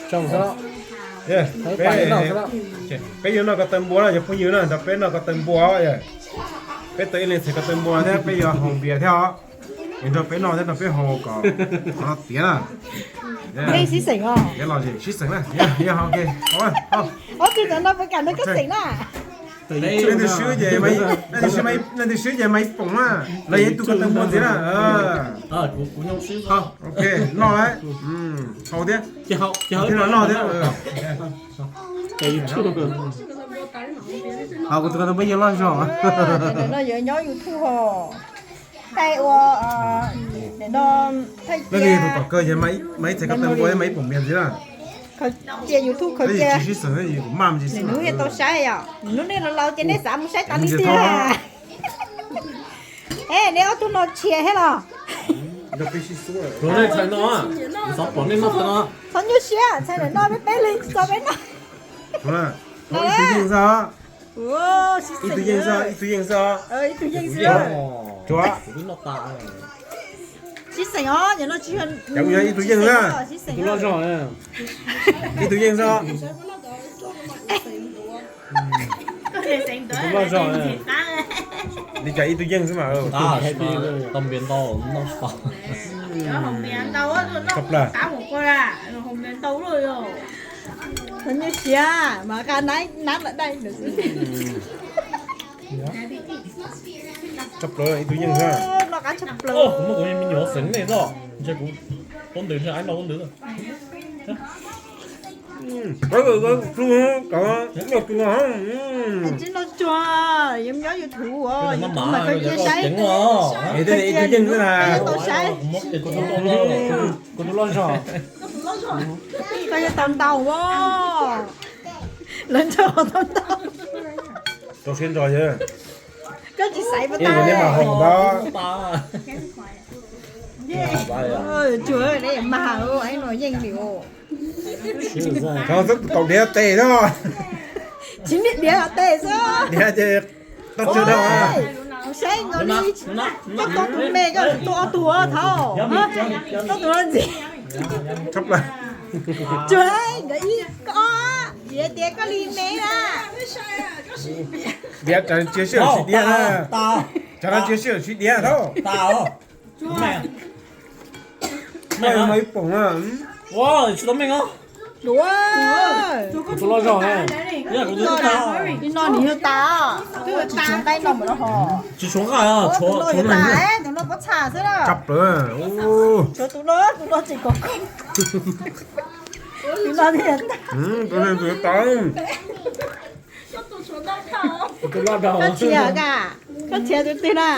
Peb yuav noj ko taw npua no, cov phooj ywg na, nrog peb noj ko taw npua. Peb tau ib leeg txhais ko taw npua thiab peb yuav haus npias thiab os. Es nrog peb noj thiab nrog peb haus kom qhov no tiav na. Sib xeem os. Sib xeem na. Ob tug cov no puas kam nrog koj xeem na? Leej twg swb ces, leej twg swb ces mas ib poom na. Los yog ib tug ko taw npua ntxiv na. Ok, noj lawm. Haus thiab. Thiab los noj thiab. Kuv tus ko taw npua yeej loj zog. No yuav nyob YouTube ho. Thaij ua, no, leej twg tus tom kawg ces mas ib txhais ko taw npua thiab mas ib poom npias ntxiv na. Khaws cia YouTube khaws cia. Nim no kuv yeej tau saib yom, nim no nej laus laus ces nej xav mus saib tas li tiag. Es nej ob tug no tshiab thiab los? Txhob nyuaj siab, txhais ntawm no peb peb leeg tso peb noj. Ib tug yeej xwb, ib tug yeej xwb. Ib tug yeej xwb. Sib xeem os, nim no tsis yog ib tug yeej xwb. Ib tug yeej xwb. Li cas ib tug yeej xwb mas. Tau npias ntau noj tau. Tshaj plaws. Nyuaj siab mas qab nab lawm dai. Tshaj plaws ib tug yeej xwb. Noj qab tshaj plaws. Kuv muaj kuv me nyuam xeem nej txoj, ntshe kuv tub ntws ntshe aib noj tub ntws. Tsis noj tsuag, yog nyob YouTube, YouTube mas koj cia saib. Ib tug yeej xwb na. Tau saib. Kuv tus loj zog. Koj yog tau ntau as. Lawv ntshaw tau ntau. Rau siab ntso yog. Koj tsis xaiv puas tau. Tsuag, nej mas aib no yeej li. Tau diav tes xwb. Tsis niaj diav tes xwb. Diav ces tau tsuag dhau. Kuv saib nkaus li, koj tau tus me, koj tau ob tug thauj. Tau tus no ntxiv. Tshaj plaws. Tsuag, nkawd ib koj ob, diav tias koj li me na. Diav tsam tsiav sij hawm tsis diav na. Tsam no tsiav sij hawm tsis diav thauj. Ib poom na. Tus loj zog. Li no nws yog tas, tsis tshuav nqaij no mas no ho. Tsis tshuav nqaij, tus no yuav tas, tus no pob txha xwb na. Tshaj plaws. Tshuav tus no, tus no tseem kov koj. Tus no thiaj tas. Koj txhiaj ka, koj txhiaj tus twg na?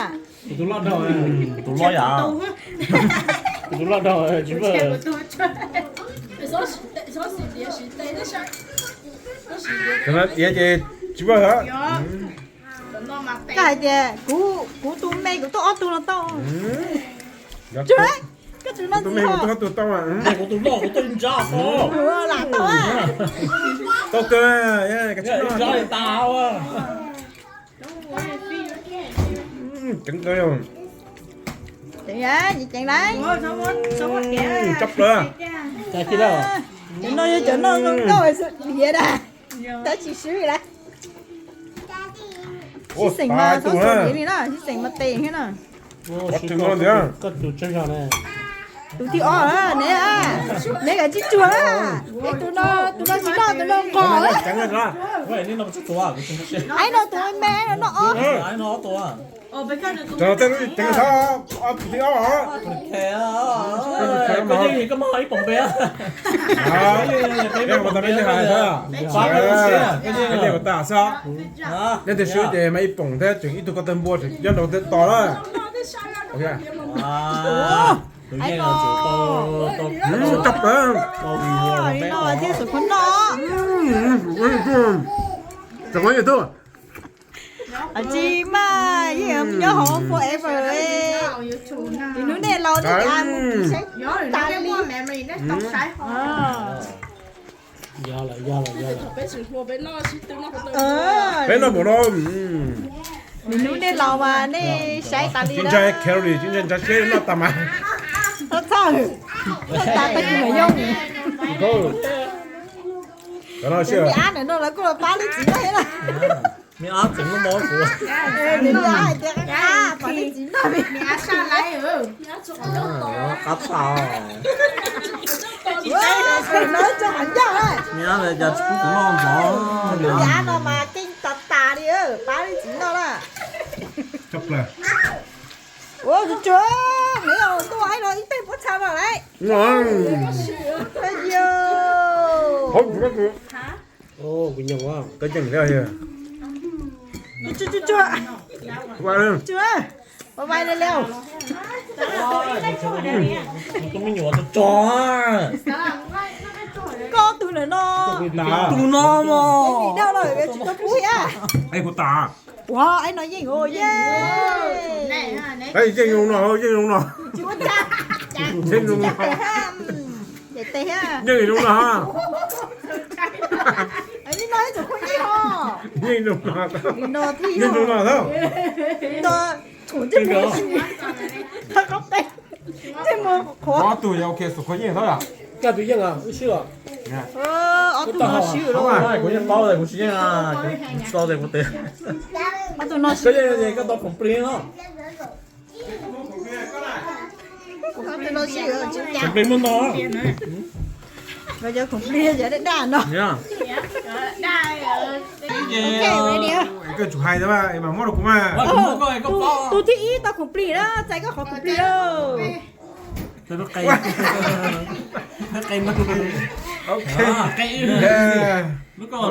Tus loj dhau, tus loj yam, tus loj dhau tsis vwm. Diav ces tsis vwm hov. Koj hais tias kuv, kuv tus me kuv tuaj ob tug no tau. Koj tus me kuv tuaj ob tug tau. Kuv tus loj kuv tuaj ib nrab tau. Lam tau. Tau kawg, ib nrab tas. Ceev kawg. Ceev, ceev lawm. Tshaj plaws. Cov no yog cov noj zoo nkauj xwb diav na. Tab tsis swb lawm. Sib xeem mas txhob xav diav li na, sib xeem mas tes thiab na. Koj tus tsawg zog ne? Tus thib ob ne, neb kawm tsib tsuag. Tus no, tus no tsis noj, tus no nqos. Aib no tus me, aib no noj ob. Ceev xwb, ob tus thib ob. Koj yeej ib poom npe. Peb mus tas peb yeej hais xwb. Peb yeej mus tas xwb. Leej twg swb ces mas ib poom thiab tseem ib tug ko taw npua tseem nyob rau thiab tos na. Tus yeej tau, tau, tau, tau, tau, tau. Tsis mas yeej nyob hauv forever. Nim hnub nej laus nej cas mus saib tas li. Peb noj npaum no. Nim hnub nej laus mas nej saib tas li. Tsis ntshai calorie, tsis ntshai ntshav siab noj tas mas. Txhob txhawj, noj tas tag kis mam yoog. Cov no sib me ab ntawm no lawv kuj los pab lub txiv noj thiab na. Me ab tseem muaj mob kuv. Nws me ab hais tias qab qab pom lub txiv noj li. Qab tas. Nws tso qhov ncauj na. Me ab cas tsis pub kuv noj ntxov. Me ab no mas keej tas tas li, pab lub txiv noj na. Ua tsuag tsuag, nws tuaj ib los ib teg pob txha no lauj. Kuv nyoos, koj yeej li. Tsuag tsuag, tsuag, tsuag, vais vais li li. Koj tus ntawm no, tus no mog, tsis tau pub thiab. Ua, ib no yeej, yeej. Yeej zoo no, yeej zoo no. Yeej zoo no. Yeej zoo no. Li no ib tsoom khuj yeej ho. Yeej zoo no. Yeej zoo no thiab. Qhov ob tug yog ok, tsoom khuj yeej thiab. Kaj tus yeej, wb sib los. Ob tug no sib los. Kuv yeej paub, kuv tsis yeej, kuv tsis tau tias kuv twv. Ob tug no sib, koj tau khoom plig no. Khoom plig muaj no. Cov khoom plig cov daj daj no. Koj tsum hais mas, mas muab rau kuv mas. Tus thib ib tau khoom plig na, txais koj qhov khoom plig lauj. Koj qhov khoom plig. Haus thiab. Koj qhov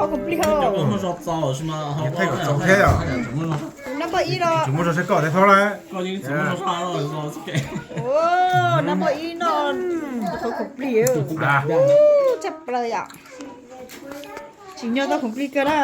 khoom plig hauj. Nab npawj ib no. Tsis muaj zog saib koj thiab thaub lawm. Nab npawj ib no tau khoom plig tshaj plaws yom. Tsim nyog tau khoom plig kawg na.